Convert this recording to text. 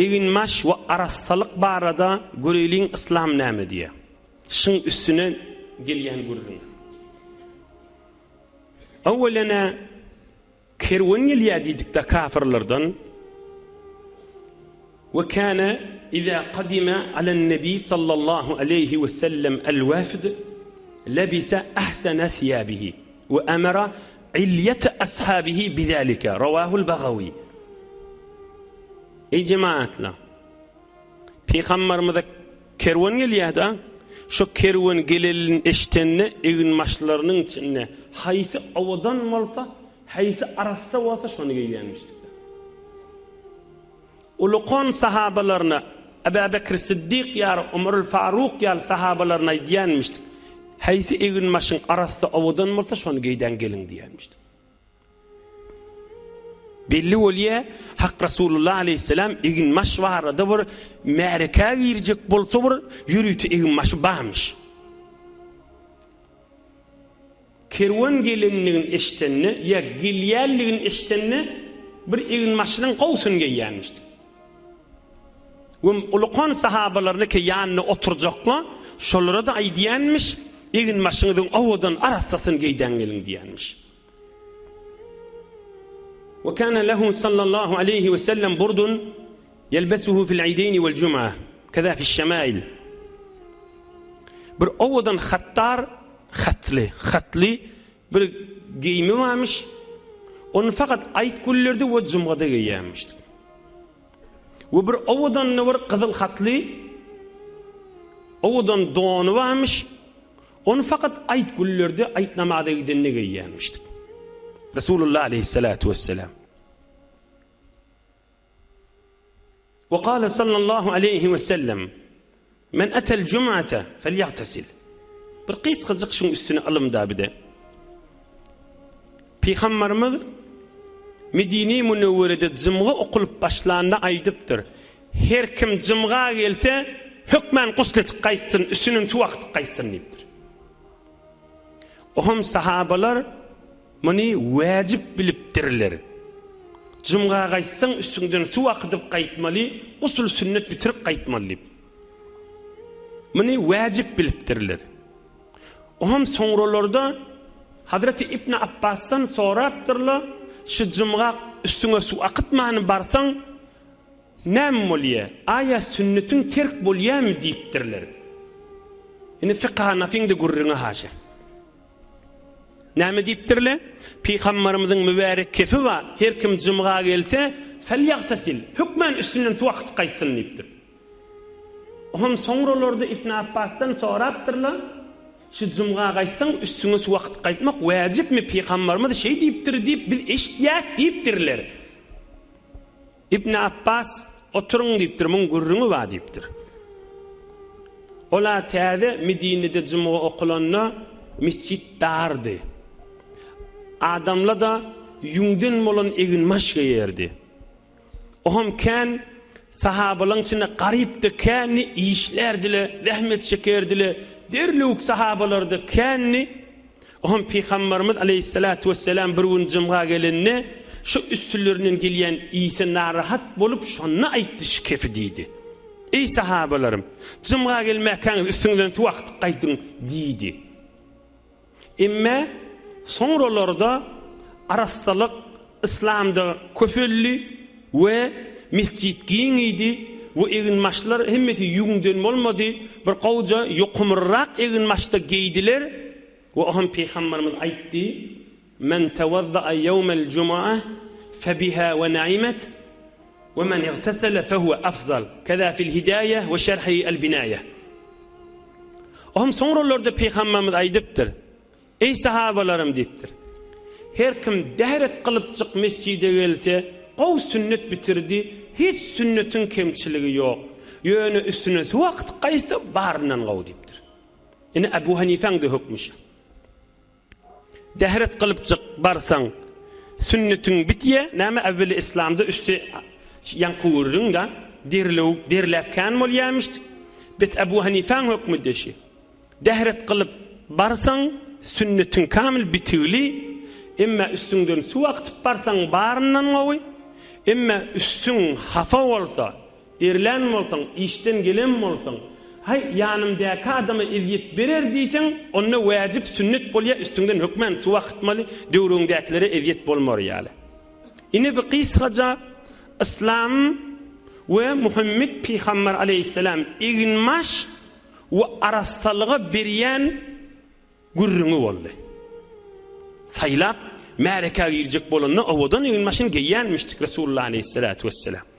Eginbaş we arassalyk barada göreýliň yslam näme diýýär. Şyň üstüne gelýän gürrüň. Öwwelene kerwen gelýär diýdikde kafirlerden we kana iza kadime alen nebi sallallahu aleýhi we sellem el wafd lebise ahsana siyabihi we emara ilýete ashabihi bizalika rawahul Bagawi. Eý jemaatlar! Pygambarymyza kerwen gelýär-de, şo kerwen gelelini eşidende eginbaşlarynyň içinde haýsy owadan bolsa, haýsy arassa bolsa şony geýýänmişdik. Ulukan sahabalaryna Aba Bekr Siddik ýaly, Omarul Faruk ýaly sahabalaryna aýdýanmyşdyk, Haýsy eginbaşyň arassa owadan bolsa şony geýdäň geliň diýýänmişdik. Belli bolýa, Hak Rasulullah aleýhissalam eginbaş barada bir märekä girjek bolsa bir ýörite eginbaşy barmyş. Kerwen gelendigini eşidende ýa gelýändigini eşidende bir eginbaşynyň gowusyny geýýänmişdik. We ulukan sahabalaryny ki ýanynda oturjakla, şolara-da aýdýanmyş, eginbaşyňyzyň owadan arassasyny geýdäň geliň diýýänmiş. We kana lehu sallallahu aleýhi we sellem burdun ýelbesuhu fil ideýni wel jum'a, keza fiş-şemail. Bir owadan hattar hatly, hatly bir geýimi barmyş. Ony fakat aýt günlerde we jumgada geýýärmişdik. We bir owadan bir gyzyl hatly owadan dony barmyş. Ony fakat aýt günlerde aýt namaza gidende geýýärmişdik. Resulullah aleyhissalatu vesselam. We kâle sallallahu aleýhi we sellem, Men etel jum'ate felýagtesil. Bir gysgajyk şuň üstüne ylym da bide. Pygambarymyz Medine-i Münewwerede jymga okulyp başlanda aýdypdyr, Her kim jymga gelse, hökmän gusl etip gaýtsyn, üstünden suw akytyp gaýtsyn diýipdir. Ohm sahabalar Muny wäjip bilipdirler. Jumga gaýtsaň üstüňden suw akydyp gaýtmaly, gusl sünnet bitirip gaýtmaly diýip. Muny wäjip bilipdirler. Oňam soňralarda Hazreti Ibn Abbasdan sorapdyrlar, şu jumga üstüňe suw akytmany barsaň näme bolýa? Aýa sünnetiň terk bolýamy diýipdirler. Indi fykh Hanafyň-da gürrüňi haşa. Näme diýipdirler? Pygambarymyzyň mübärek kefi bar, her kim jumga gelse, felýagtasil, hökmän üstünden suw akytyp gaýtsyn diýipdir. Oňam soňralarda Ibn Abbasdan sorapdyrlar, Şu jumga gaýtsaň, üstüňe suw akytyp gaýtmak wäjipmi, pygambarymyz şeý diýipdir diýip biz eşitýäs diýipdirler. Ibn Apbas, Oturyň diýipdir, muň gürrüňi bar diýipdir. Ol-a täze Medinede jumga okalanda mesjit dardy. Adamla-da ýüňden bolan eginbaş geýerdi. Oňam kän sahabalaň içinde garyp-da kändi, işlärdi-le, zähmet çekerdi-le, derlewük sahabalar-da kändi. Oňam Pygambarymyz aleýhissalatu wesselam bir gün jumga gelende, şu üstülerinden gelýän ise narahat bolup, şonda aýtdy şu kefi diýdi. Eý sahabalarym, jumga gelmäkäňiz üstüňizden suw akytyp gaýdyň diýdi. Emme soňralarda arassalyk yslamda köpeldi we mesjit giňidi we eginbaşlar hemmesi ýüňden bolmady, bir gowja ýokumryrak eginbaşda geýdiler. We oňa Pygamberimiz aýtdy, Men tewazza'a ýewmel jumu'a febiha we naimet we men igtesele fehuwe afzal. Keza fil hidaýe we şerhi el binaýe. Oňa soňralarda Pygamberimiz aýdypdyr, Eý sahabalarym diýipdir. Her kim däret kylypjyk mesjide gelse, gowy sünnet bitirdi, hiç sünnetiň kemçiligi ýok. Ýöne üstüne suw akytyp gaýtsa baryndan gowy diýipdir. Ine Ebu Hanifäň-de hökmi şu. Dähret kylypjyk barsaň, sünnetiň bitýä, näme äwweli yslamda üsti ýaňky gürrüň-dä, derlew, derläp kän bolýamyş. Bes Ebu Hanifäň hökmi-de şi. Dähret kylyp barsaň, sünnetiň kamil bitigli, emme üstüňden suw akytyp barsaň baryndan gowy, emme üstüň hapa bolsa. Derlän bolsaň, işden gelen bolsaň, haý, ýanymdäki adama ezýet berer diýseň, onda wäjip sünnet bolýar, üstüňden hökmän suw akytmaly, döwregiňdäkilere ezýet bolmar ýaly. Ine bu gysgaja Yslam we Muhammet pygamber aleýhissalam eginbaş we arassalyga berýän gürrüňi boldy. Saýlap, märekä girjek bolanda owadan eginbaşyny geýýänmişdik Resulullah aleýhissalatu wessalam.